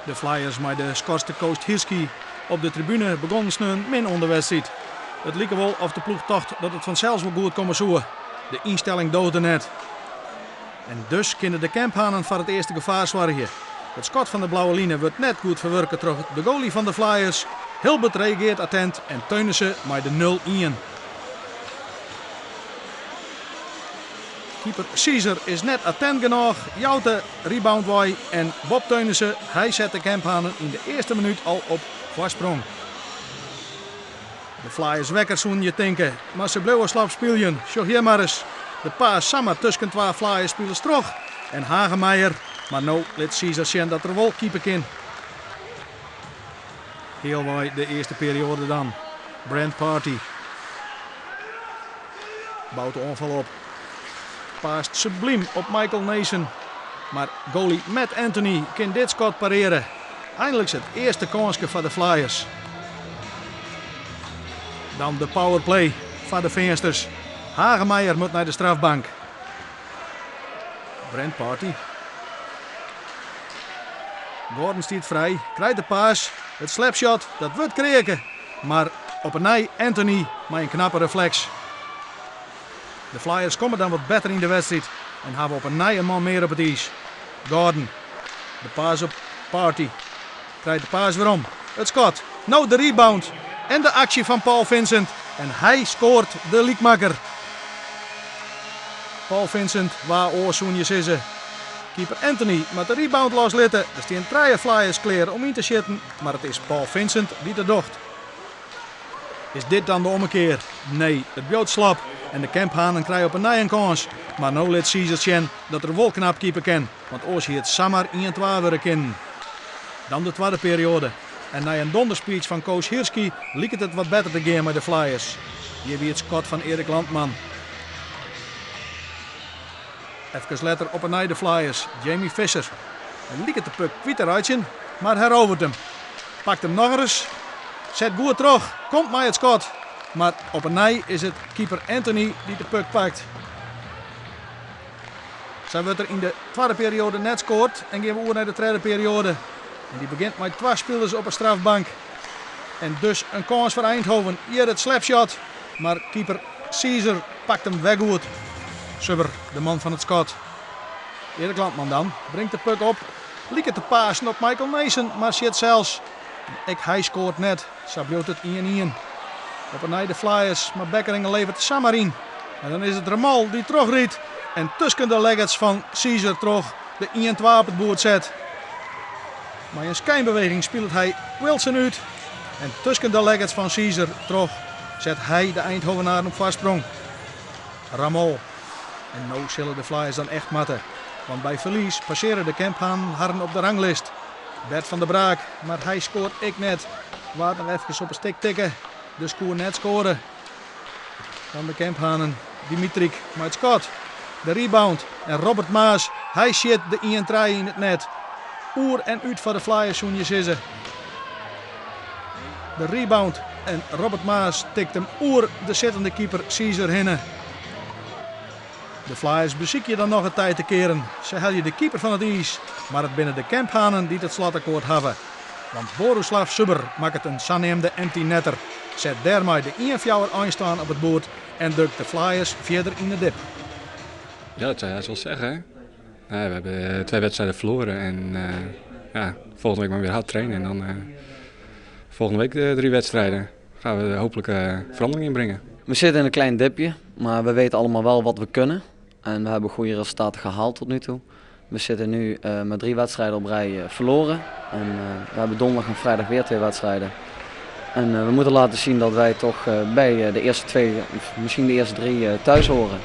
De Flyers mei de skorste coach Hirschi op de tribune begonnen sneon min oan de wedstriid. It like wol oft de ploech tocht dat it fansels wol goed komme soe. De ynstelling doogde net. En dus kinne de Kemphanen foar it earste gefaar soargje. It skot fan de blauwe line wurdt net goed ferwurke troch de goalie fan de Flyers. Hilbert reageart attent en Teunissen mei de nul ien. Keeper Caesar is net attent genôch, jout de rebound wei en Bob Teunissen, hy set de Kemphanen yn de earste minút al op foarsprong. De Flyers wekker soenen je tinke, mar se bliuwe slap spyljen. Sjoch hjir mar ris, de paas samar tusken twa Flyers-spilers troch en Hagemeyer, mar no lit Caesar sjen dat er wol keepe kin. Healwei de earste perioade dan. Brent Party bout de oanfal op. Paast sublym op Michael Nason. Mar goalie Matt Anthony kin dit skot pareare. Einliks it earste kânske foar de Flyers. Dan de powerplay foar de Feansters. Hagemeyer moat nei de strafbank. Brent Party. Gordon stiet frij, krijt de paas. It slapshot, dat wurdt kreake. Mar op 'e nij Anthony mei in knappe refleks. De Flyers komme dan wat better yn de wedstriid en hawwe op 'e nij in man mear op it iis. Gordon, de paas op Party, krijt de paas werom. It skot, no de rebound en de aksje fan Paul Vincent en hy skoart de lykmakker. Paul Vincent, wa oars soene je sizze. Keeper Anthony moat de rebound loslitte. Der stean trije Flyers klear om yn te sjitten, mar it is Paul Vincent dy't it docht. Is dit dan de ommekear? Nee, it bliuwt slap en de Kemphanen krije op 'e nij in kâns. Mar no lit Caesar sjen dat er wol knap keepe kin, want oars hie it samar ien-twa wurde kinnen. Dan de twadde perioade en nei in donderspeech fan coach Hirschi liket it wat better te gean mei de Flyers. Hjir wie it skot fan Erik Landman. Efkes letter op 'e nij de Flyers, Jamie Visser. Hy liket de puck kwyt te reitsjen, mar heroveret him. Pakt him nochris, set goed troch, komt mei it skot. Mar op 'e nij is it keeper Anthony dy't de puck pakt. Sa wurdt der yn de twadde perioade net skoard en gean we oer nei de tredde perioade. En dy begjint mei twa spilers op 'e strafbank. En dus in kâns foar Eindhoven. Hjir it slapshot, mar keeper Caesar pakt him wer goed. Subber, de man fan it skot. Erik Landman dan, bringt de puck op. Liket te pasen op Michael Nason, mar sjit sels. Ek hy skoart net, sa bliuwt it ien-ien. Op 'e nij de Flyers, mar Bekkeringen leveret samar yn. En dan is it Ramal dy't trochrydt en tusken de leggets fan Caesar troch de ien-twa op it boerd set. Mei in skynbeweging spilet hy Wilson út en tusken de leggets fan Caesar troch set hy de Eindhovenaren op foarsprong. Ramol. En no sille de Flyers dan echt moatte, want by ferlies passeare de Kemphanen harren op de ranglist. Bert van der Braak, mar hy skoart ek net. Waard noch efkes op 'e stik tikke, dus koe net skoare. Dan de Kemphanen, Dimitrik mei it skot, de rebound en Robert Maas, hy sjit de ien-trije yn it net. Oer en út foar de Flyers soene je sizze. De rebound en Robert Maas tikt him oer de sittende keeper Caesar hinne. De Flyers besykje dan noch it tij te kearen. Se helje de keeper fan it iis, mar it binne de Kemphanen dy't it slotakkoart hawwe. Want Boruslav Subber makket in saneamde empty netter, set dêrmei de ien-fjouwer einstân op it boerd en drukt de Flyers fierder yn 'e dip. Ja, dat zou je wel zeggen. Hè? Nee, we hebben twee wedstrijden verloren en ja, volgende week maar weer hard trainen en dan volgende week drie wedstrijden. Gaan we hopelijk verandering in brengen. We zitten in een klein dipje, maar we weten allemaal wel wat we kunnen. En we hebben goede resultaten gehaald tot nu toe. We zitten nu met drie wedstrijden op rij verloren. En we hebben donderdag en vrijdag weer twee wedstrijden. En we moeten laten zien dat wij toch bij de eerste twee, of misschien de eerste drie thuis horen.